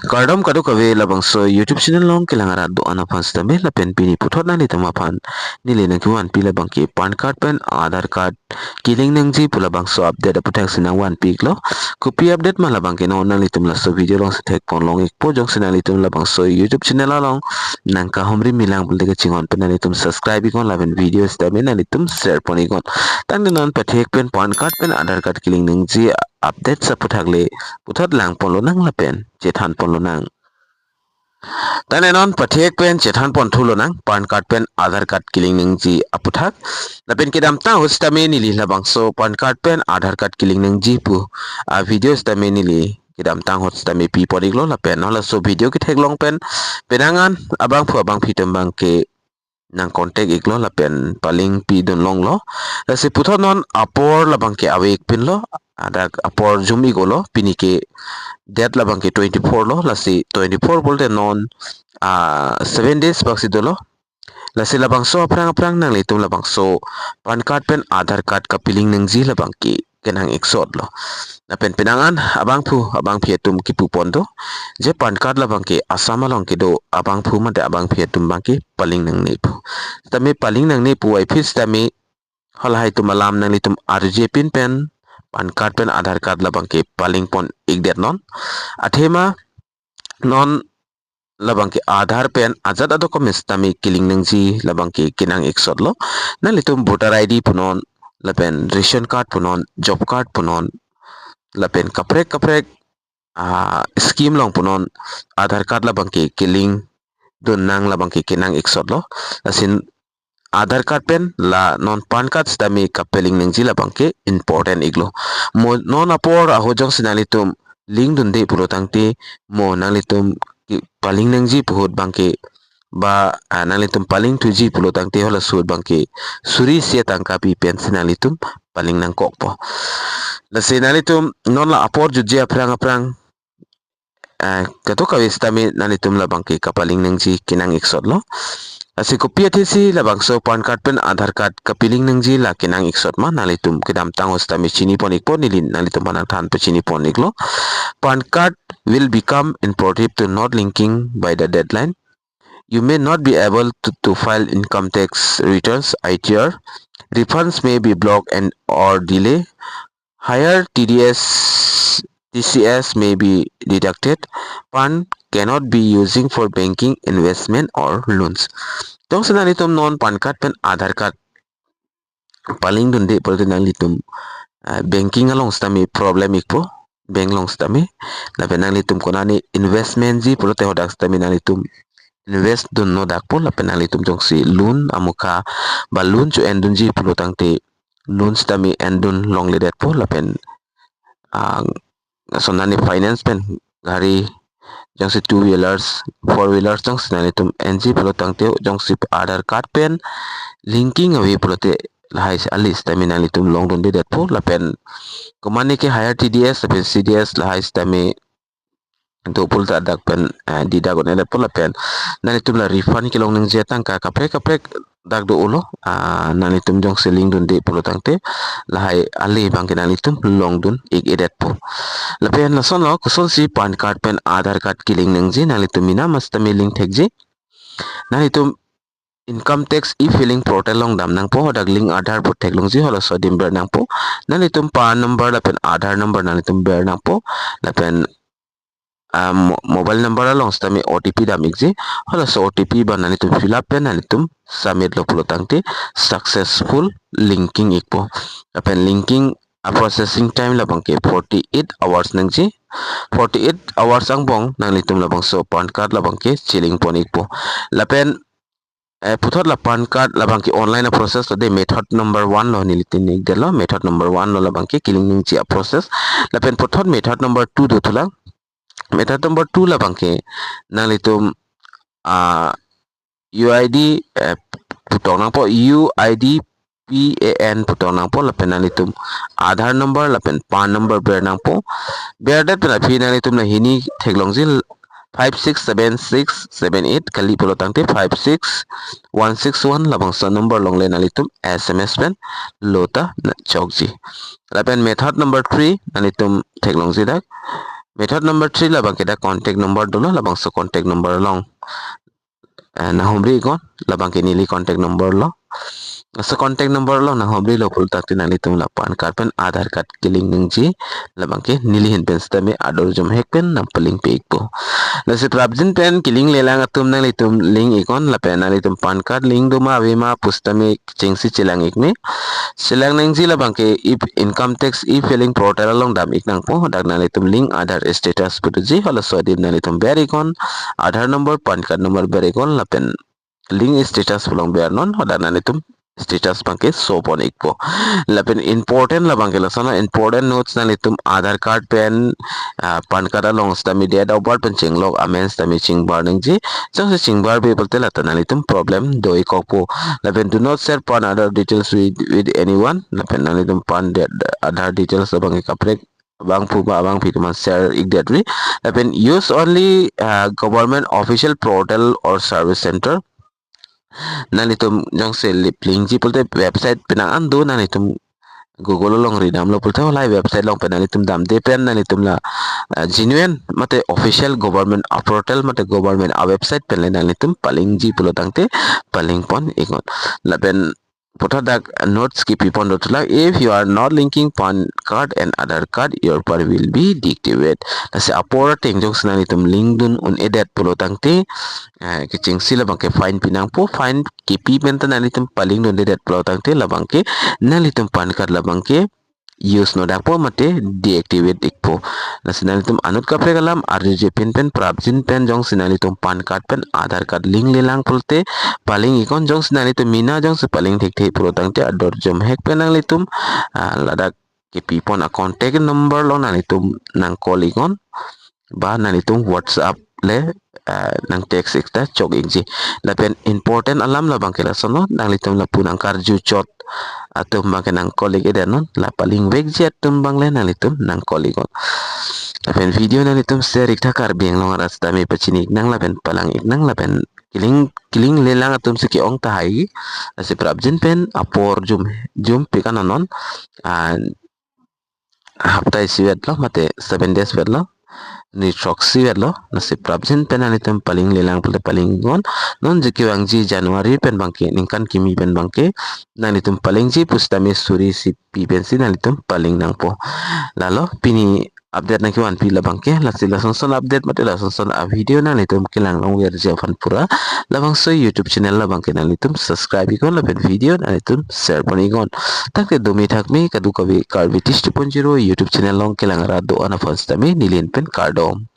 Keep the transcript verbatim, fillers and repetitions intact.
Kardom kadokave labangso YouTube channel along kelang arat do-an aphan sitame lapen pini puthot nanglitum aphan neli nangkevanpi labangke PAN card pen Aadhaar card kelink nangji pu labangso update aputhak si nangvanpi iklo. Kopi update ma labangke non nanglitum laso video along si thekpon long ikpo, jongsi nanglitum labangso YouTube channel along nangkahumri milang pulote kachinghon pen nanglitum subscribe iknon lapen video sitame nanglitum share pon iknon. Tangte non pathek pen PAN card pen Aadhaar card kelink nangji update aputhak le puthot langpon lonang lapen chethanpon lonang. Tangte non pathek pen chethanpon thu lonang PAN card pen Aadhaar card kelink nangji aputhak. Lapen kedamtang ahut sitame neli labangso PAN card pen Aadhaar card kelink nangji pu a video sitame neli kedamtang ahut sitame pipon iklo lapen non laso video ketheklong pen penang an abangphu abangphi atum abangke nang contact iklo lapen palingpi dun longlo. Lasi puthot non apor labangke ave ik pinlo, hadak apor jum ik-olo, pini ke date labangke twenty-four lo, lasi twenty-four pulote non ah seven days bak si dolo. Lasi labangso aphrang aphrang nanglitum labangso PAN card pen Aadhaar card kapelink nangji labangke kenang iksot lo. Lapen penang an abangphu abangphi atum kipupon do, je PAN card labangke Assam along kedo abangphu mate abangphi atum abangke palink nangne pu. Sitame palink nangne pu ai phi sitame halahai atum alam nanglitum arje pin pen PAN card pen Aadhaar card labangke palingpon ikdet non. Athema non labangke Aadhaar pen ajat a-document sitame kelink nangji labangke kenang iksot lo. Nanglitum voter I D punon, lapen ration card punon, job card punon, lapen kaprek kaprek ah scheme along punon Aadhaar card labangke kelink dun nang labangke kenang iksot lo. Lasi Aadhaar card pen la non PAN card sitame kapelink nangji labangke important iklo. Mo non apor ahut jongsi nanglitum link dunde pulo tangte, mo nanglitum ke palink nangji pu ahut abangke ba ah, nanglitum palingthuji pulo tangte halaso ahut abangke suri isi atangka pi pensi nanglitum palink nangkokpo. Lasi nanglitum non la apor jutji aphrang aphrang ah, kadokave sitame nanglitum labangke kapalink nangji kenang iksot lo. Lasi kopi athe si labangso PAN card pen Aadhaar card kapelink nangji la kenang iksot ma, nanglitum kedamtang ahut sitame chinipon ikpo, neli nanglitum aphan nangthan pachinipon iklo. PAN card will become inoperative to not linking by the deadline. You may not be able to, to file income tax returns, I T R. Refunds may be blocked and or delay. Higher T D S, T C S may be deducted. PAN cannot be using for banking, investment or loans. Jongsi nanglitum non PAN card pen Aadhaar card palingdunde pulote nanglitum ah, banking along sitame problem ikpo, bank along sitame. Lapen nanglitum konane investment ji pulote hadak sitame nanglitum invest dunno dakpo, lapen nanglitum jongsi loan amukha ba loan cho-endunji pulo tangte loan sitame endun longledetpo, lapen ah, sonani finance pen gari jongsi two wheelers, four wheelers jongsi nanglitum enji pulo tangte jongsi Aadhaar card pen linking ave pulote lahai si a-list sitame nanglitum longdundedetpo, lapen komatne ke higher T D S lapen C D S lahai sitame do pulote hadak pen ah, didak un-edetpo, lapen nanglitum la refund kelong nangji atangka kaprek kaprek dak do-olo, ah, nanglitum jongsi link dunde pulo tangte lahai ale abangke nanglitum longdun ik-edetpo. Lapen lasonlo kosonsi PAN card pen Aadhaar card kelink nangji, nanglitum mina mas tame link thekji. Nanglitum income tax e-filing portal along dam nangpo, hadak link Aadhaar pu theklongji, halaso adim ber nangpo. Nanglitum PAN number lapen Aadhaar number nanglitum ber nangpo, lapen ah, mo- mobile number along sitame O T P dam ikji. Halaso O T P abang nanglitum fill up pen nanglitum submit lo pulo tangte successful linking ikpo. Lapen linking a-processing time labangke forty-eight hours nangji. Forty-eight hours angbong nanglitum labangso PAN card labangke chilingpon ikpo. Lapen eh, puthot la PAN card labangke online a-process lo de, method number one lo nelitin ikdetlo, method number one lo labangke kelink nangji a-process. Lapen puthot method number two dothulang. Method number two labangke nanglitum ah, U I D eh, putong nangpo, U I D P A N putong nangpo, lapen nanglitum Aadhaar number lapen PAN number ber nangpo. Berdet pen aphi nanglitum la hini theklongji, five six seven six seven eight, kali pulo tangte five six one six one, labangso number along le nanglitum S M S pen lo ta na chokji. Lapen method number three nanglitum theklongji dak, Method number three labangke dak contact number dolo, labangso contact number along eh, nanghumri iknon, labangke neli contact number lo. Laso contact number along nanghumrilo pulo tangte nanglitum la PAN card pen Aadhaar card kelink nangji, labangke neli ahin pen sitame ador jumhek pen nangpalingpi ikpo. Lasi prapjin pen kelinglelang atum nanglitum link iknon, lapen nanglitum PAN card link doma avema pusitame chengsi chelang ik me. Chelang nangji labangke e-income tax e-filing portal along dam ik nangpo, dak nanglitum link Aadhaar status pu doji, halaso adim nanglitum ber iknon, Aadhaar number, PAN card number ber iknon, lapen link status pu along bernon, hadak nanglitum status abangke show pon ikpo. Lapen important labangke lason a-important notes, nanglitum Aadhaar card pen, ah, PAN card along sitame date of birth pen chenglok amen sitame chingbar nangji. Jongsi chingbarbe pulote lata nanglitum problem do-ik kokpo. Lapen do not share PAN Aadhaar details with, with anyone. Lapen nanglitum PAN de-, Aadhaar details labangke kaprek abangphu ba abangpi atum aphan share ikdetri. Lapen use only, ah, government official portal or service center. Nanglitum jongsi lip link ji pulote website penang an do, nanglitum Google along ridamlo pulote halahai website along pen nanglitum damde pen nanglitum la, ah, genuine mate official government a-portal mate government a-website pen le nanglitum palingji pulo tangte paling pon iknon. Lapen puthot dak notes kipi pon dothulang, if you are not linking PAN card and Aadhaar card, your PAN will be deactivated. Lasi apor ateng jongsi nanglitum link dun un-edet pulo tangte, eh, kechengsi labangke fine pi nangpo, fine kipi pen ta nanglitum paling dundedet pulo tangte labangke nanglitum PAN card labangke use no dakpo mate deactivate ikpo. Lasi nanglitum anut kaprek alam arjuje pin pen prapjin pen jongsi nanglitum PAN card pen Aadhaar card link lelang pulote paling iknon, jongsi nanglitum mina jongsi paling thekthe pulo tangte ador jumhek pen nanglitum, ah, ladak kipi pon a-contact number along nanglitum nang-call iknon, ba nanglitum WhatsApp le, ah, nang-text ik ta chok ikji. Lapen important alam labangke lasonlo, nanglitum lapu nangkarju chot atum abangke nang-call ik-edetnon, la palingvekji atum abang le nanglitum nang-call iknon. Lapen video nanglitum share ik tha, Karbi Anglong arat sitame pachini ik nang lapen palang ik nang lapen keling, kelinglelang atum si ke-ong tahai. Lasi prapjin pen apor jum, jumpik anonon, ah, hapta isi vetlo mate seven days vetlo, ni throksi vetlo. Lasi prapjin pen nanglitum palinglelang pulote paling iknon. Non je kevangji January pen abangke, ningkan kimi pen abangke nanglitum palingji pusitame suri isi pi pensi nanglitum paling nangpo. Lalo pini update nangkevanpi labangke. Lasi lasonson update mate lasonson a-video nanglitum kelang longverji aphan pura labangso YouTube channel labangke nanglitum subscribe iknon lapen video nanglitum share pon iknon. Tangte dome thakme kadokave Karbi Tish two point zero YouTube channel along kelang arat do-an aphan sitame neli ahin pen kardom.